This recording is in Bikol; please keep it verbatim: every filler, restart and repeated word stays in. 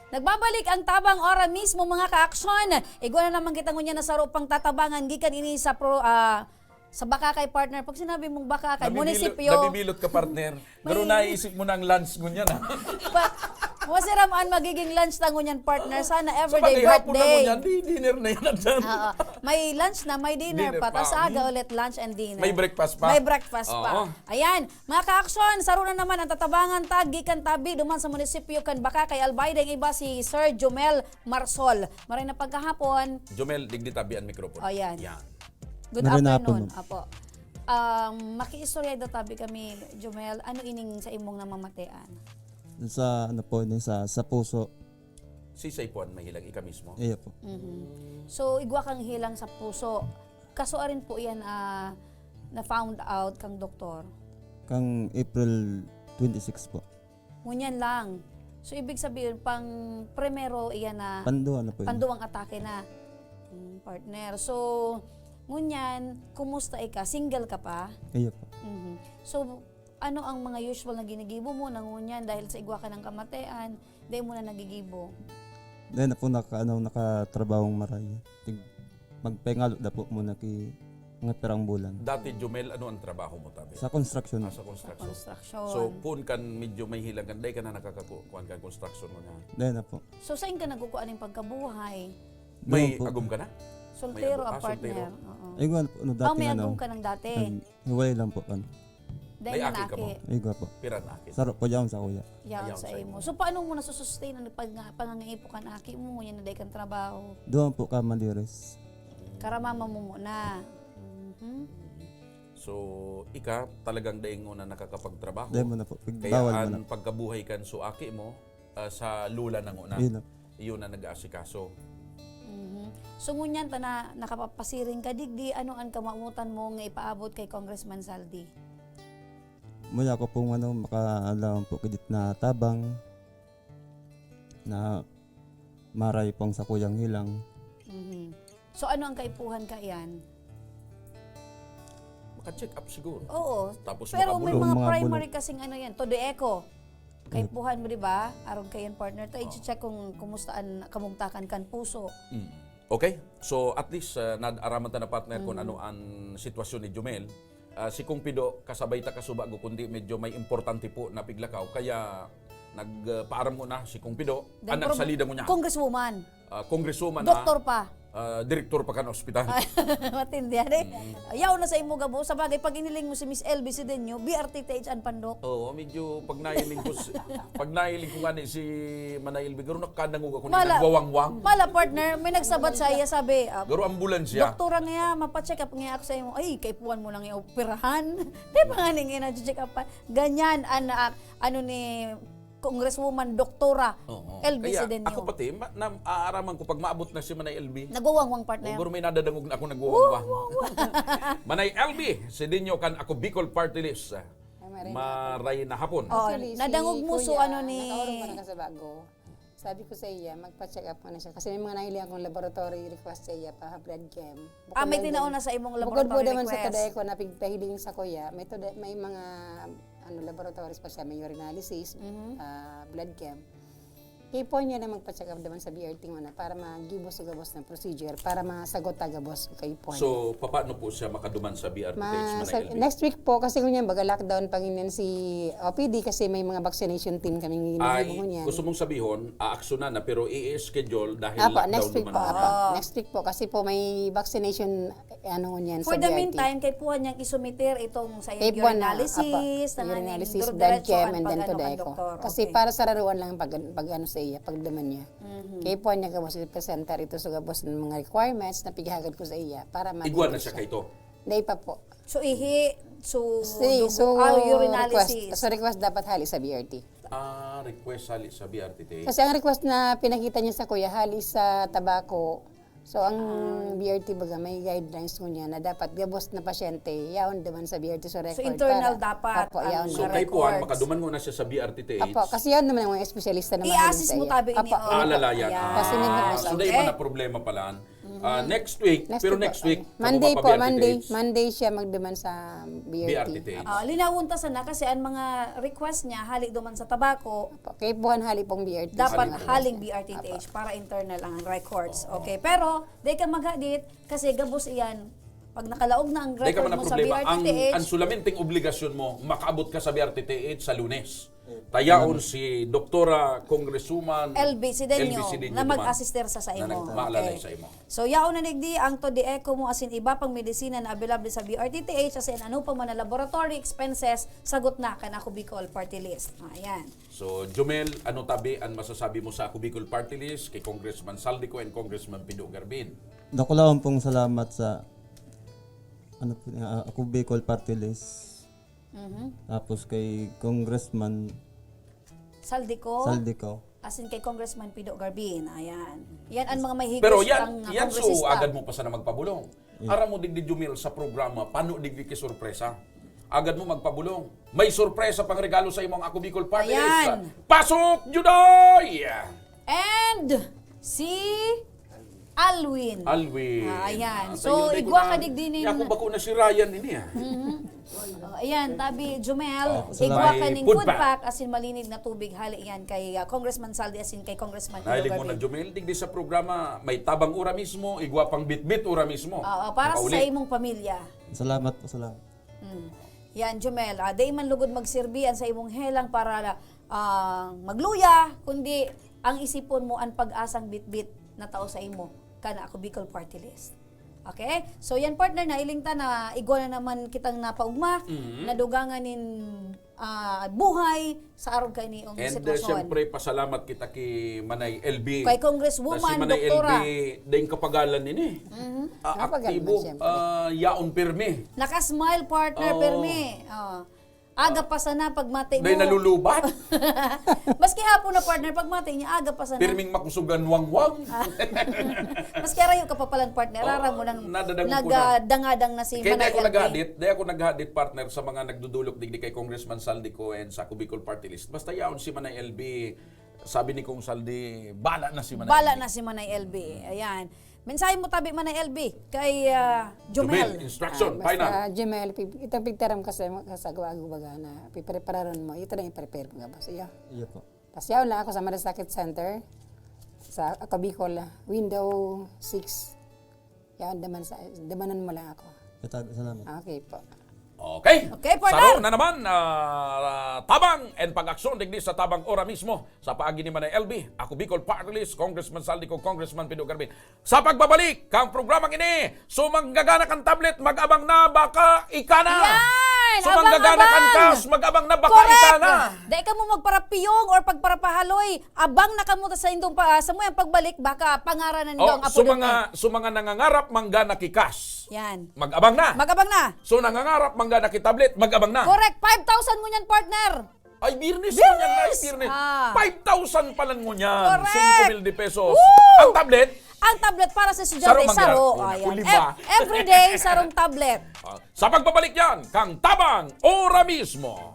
Nagbabalik ang tabang ora mismo, mga kaaksyon. Igwa na naman kita ngunyan na saro pang tatabangan gikan ini sa pro, ah, sa Bakakay, partner. Pag sinabi mong Bakakay, munisipyo. Nabibilot ka, partner. Pero naiisip mo na ang lunch ngunyan, ha? Pa, masiram an magiging lunch ta ngunyan, partner. Sana everyday birthday. Sa bagay, hapon na ngunyan, di dinner na yan, dyan. Oo. May lunch na, may dinner pa. Dinner pa. Tas aga ulit, lunch and dinner. May breakfast pa. May breakfast pa. Oo. Ayan, mga kaaksyon, saro na naman ang tatabangan ta gikan tabi duman sa munisipyo kan Bakakay, Albay, ding iba si Sir Jomel Marsol. Maray na pagkahapon. Jomel, digdi tabi ang mikropono. O, yan. Yan. Good afternoon. Maray na hapon, ma'am. Apo. Um, makiistorya daw tabi kami, Jomel. Ano ining sa imong namamatean? Sa, ano po, ini sa, sa puso. Si Saipuan may hilang, ika mismo? Iya po. Mhm. So, igwa kang hilang sa puso. Kaso arin po iyan, ah, na-found out kang doktor? Kang April twenty-six po. Ngunyan lang. So, ibig sabihin, pang primero iyan na Panduwa na po yun. Panduwang atake na. Mm, partner. So, ngunyan, kumusta ika? Single ka pa? Iya po. Mhm. So, ano ang mga usual na ginigibo mo na ngunyan dahil sa igwa ka ng kamatean, dai mo na nagigibo? Dai na po naka-, ano, nakatrabahong maray. Tig-, magpengalo na po muna ki mga pirang bulan. Dati, Jomel, ano ang trabaho mo, tabi? Sa construction. Ah, sa construction. Sa construction. So, kun kan medyo may hilang kan, dai ka na nakakaku-, kuwan kan construction mo na? Dai na po. So, saan ka nagkukuha ng pagkabuhay? May Doon po. Agom ka na? Soltero ang partner. May agom. Ah, soltero. Oo. Ay, wala po. Ano, dati may agom ka nang dati? Naghiwalay lang po kami. Dai na aki. May aki ka mo? Igwa po. Pira na aki? Saro po dyan sa kuya. Yan sa imo. So, paano mo nasusustain ang pag-, pangangaipo kan aki mo? Yan na dai kang trabaho. Doon po ka Madiris. Karamama mo muna. Mhm. So, ika talagang dai mo na nakakapagtrabaho. Dai mo na po. Kaya bawal mo na. Ang pagkabuhay kan so aki mo, ah, sa lola na nguna. Yun na. Iyo na nag-aasikaso. Mhm. So, ngunyan ta na nakapapasiring ka digdi, ano an kamawotan mo nga ipaabot kay Congressman Zaldy? Maya ko pong, ano, makaalaman po kidit na tabang na maray pong sakuyang hilang. Mhm. So, ano ang kaipuhan ka iyan? Maka-check up siguro. Oo. Tapos pero may makabulong. Mga primary kasing ano yan, Todoeco. Kaipuhan mo, di ba? Arog kayan, partner. Ta, i-check kung kumusta an kamugtakan kan puso. Mm. Okay. So, at least, ah, naaraman ta na, partner, kung ano ang sitwasyon ni Jomel. Ah, si Kong Pido, kasabay ta kasubago, kundi medyo may importante po na piglakaw. Kaya nagpaaram ko na si Kong Pido, ang nagsalida mo niya. Congresswoman. Ah, congresswoman na. Doktor pa. Ah, direktor pa kan ospital. Matindi, ano eh? Mm. Yaw na sa imo gabo. Sa bagay, pag iniling mo si Miss L B Sidenio, B R T T H an pandok. Oo, medyo pag nailing ko si, pag nailing ko nga ni si Manay L B, garo nakadangog ako na nagwawangwang. Mala, partner, may nagsabat sa iya, sabi, ah, garo ambulansya. Doktora nga, mapacheck up nga ako sa imo. Ay, kaipuhan mo lang yung operahan. Di ba nga nga na-check up pa? Ganyan, an-, ah, ano ni Congresswoman Doktora L B Sidenio. Oo. Kaya ako pati, ma-, na-, aaraman ko pag maabot na si Manay L B. Nagwawangwang, partner. Siguro may nadadangog na ako nagwawangwang. Wow, wow, wow. Manay L B Sidenio kan Ako Bicol Party List. Ay, maray na hapon. Maray na hapon. Oh, actually, si nadangog mo, so Kuya, ano ni nakaurong pa na ka sa bago. Sabi ko sa iya, magpa-check up muna siya. Kasi may mga nahiling akong laboratory request sa iya, pa blood chem. Ah, may tinaon na sa imong laboratory request. Bukod po naman sa Todoeco na pigpahiling sa kuya, may Tode-, may mga, ano, laboratories pa siya, may urinalysis, ah, blood chem. Kaipuhan niya na magpa-check up naman sa B R T muna para magibo sa gabos na procedure, para masagot ta gabos kaipuhan. So, papaano po siya makaduman sa B R T H, Manay L B? Next week po, kasi ngunyan, baga lockdown pa ngunyan si O P D kasi may mga vaccination team kaming ginigibo ngunyan. Ay, gusto mong sabihon, aaksyonan na, pero i-schedule dahil lockdown duman muna. Apo, next week po, apo. Next week po, kasi po may vaccination, ano, ngunyan sa B R T. For the meantime, kaipuhan niyang isumiter itong sa urinalysis, tanganing urinalysis, blood chem, and then Todeco. Kasi para sararuan lang pag, pag ano sa iya, pagduman niya. Kaipuhan niya gabos i-presenta ito sa gabos ng mga requirements na pighagad ko sa iya para ma-, igwa na siya kaito? Dai pa po. So, ihi, so, dugo, ah, urinalysis. So, request dapat hali sa B R T. Ah, request hali sa B R T T. Kasi ang request na pinakita niya sa kuya, hali sa tabako. So, ang B R T baga may guidelines ngunyan na dapat gabos na pasyente, yaon duman sa B R T sa record. So, internal dapat. Apo, yaon. So, kaipuhan, makaduman nguna siya sa B R T T H. Apo, kasi yaon naman ang mga espesyalista naman. I-assist mo tabi ini. Apo, alalayan. Kasi may mga, so, dai man na problema pala. Ah, next week, Next pero week next po. week, Monday kung po, mapa-B R T T H. Monday. Monday siya magduman sa B R T. B R T T H. Ah, linawon ta sana kasi ang mga request niya hali duman sa Tabaco, Opo, kaipuhan hali pong B R T. dapat Ano po? haling B R T T H para internal ang records. Okay, pero di ka maghadit kasi gabos iyan. Pag nakalaog na ang Dahil ka record man ang mo sa problema, ang, B R T T H, ang sulamenteng obligasyon mo, makaabot ka sa B R T T H sa Lunes. Tayaon si Doktora Congresswoman L B Sidenyo L B Sidenyo na naman, mag-assistir sa, sa na imo. nagmaalala Okay. sa imo. So, yaon na digdi ang to di echo mo asin iba pang medisina na available sa B R T T H asin ano pa man na laboratory expenses, sagot na kan Ako Bicol Party List. Ayan. So, Jomel, ano tabi ang masasabi mo sa Ako Bicol Party List kay Congressman Saldico and Congressman Pido Garbin? Dakulaon pong salamat sa ano po, ah, Ako Bicol Party List. Mhm. Tapos kay Congressman Saldico, Saldico. asin kay Congressman Pido Garbin. Ayan. Yan ang mga may higos Pero ang yan, yan so kongresista. Agad mo pa sana magpabulong. Aram mo digdi, Jomel, sa programa, pano digdi kay sorpresa. Agad mo magpabulong. May sorpresa pang regalo sa imong Ako Bicol Party List. Ayan. Pasok, Juday! And si Alwin. Alwin. Ah, ayan. Ah, So, tayo, igwa tayo ka na. digdi nin- Yaku bako na si Ryan ini, ah. Oh, ayan, tabi Jomel, Oh, igwa may ka ning food food pack. pack asin malinig na tubig hali iyan kay ah, Congressman Saldi asin kay Congressman Pido Nahiling mo na, Garbin. Jomel, digdi sa programa, may tabang ura mismo, igwa pang bitbit ura mismo. Oo, para Makauli. Sa imong pamilya. Salamat po, salamat. Mm. Yan, Jomel, ah, di man lugod magsirbi an sa imong helang para ah, magluya, kundi ang isipon mo an pag-asang bitbit na tao sa imo, kana Ako Bicol Party List. Okay? So yan, partner, nahiling ta na igwa na naman kitang napaugma, Mhm. nadugangan nin ah, buhay sa arog kaini iyong And uh, sitwasyon. Siyempre, pasalamat kita kay Manay L B. Kay Congresswoman, Na si Manay Doktora. L B, dahil kapagalan nini. Mhm. Ah, Kapagalan, aktibo, siyempre. Ah, yaon pirmi. Naka-smile, partner, Oo. pirmi. Oh. Aga pa sana pagmati mo. Dahil nalulubat. Maski hapon na, partner, pagmati niya, aga pa sana. Pirming makusugan wangwang. Maski arayo ka pa palan, partner, Oo, rara mo nang nadadangog ko na. nagdangadang na si Kaya di Manay ako L B. naghadit, di ako naghadit, partner, sa mga nagdudulok digdi kay Congressman Saldico and sa Ako Bicol Party List. Basta yaon si Manay L B, sabi ni Kong Saldi, bala na si Manay Bala L B. na si Manay L B. Ayan. Mensahe mo tabi, Manay L B, kay ah, Jomel. Jomel, instruction, Ah, final. Basta, Jomel, pi- itong pigtaram ka sa, sa gawa-gawa na, piprepararon mo, ito na yung prepare mo, boss. Iyo. Iyo po. Tapos yaon lang ako sa Malasakit Center, sa Ako Bicol, ah, window six. Yan, daman sa, damanan mo lang ako. Katago, salamat. Okay po. Okay. Okay, partner. Saro na naman, ah, tabang and pag-aksyon digdi sa tabang ora mismo sa paagi ni Manay L B, Ako Bicol Party List, Congressman Saldico, Congressman Pido Garbin. Sa pagbabalik kang programang ini, so manggagana kan tablet, mag-abang na, baka ika na. Yan! So manggagana kan Abang-abang! cash, mag-abang na, baka Correct! ika na. Dahil ka mo magparapiyong or pagparapahaloy, abang na kamo sa indong pa, sa muyang pagbalik, baka pangaranan Oh, ang apo so dun mga, so mga nangangarap manggana ki cash, eh. Yan. mag-abang na. Mag-abang na! So nangangarap manggana ki tablet, mag-abang na. Correct! Five thousand ngunyan, partner! Ay, Birnes Birnes! ngunyan, ay, Birnes. Ah. Five thousand pa lang ngunyan. Correct! Singko mil de pesos. Woo! Ang tablet, Ang tablet para sa estudyante, Sarong saro. mangyara-, Ayan. ulima. Ev- everyday, sarong tablet. Ah, sa pagbabalik yan, kang Tabang, ora mismo.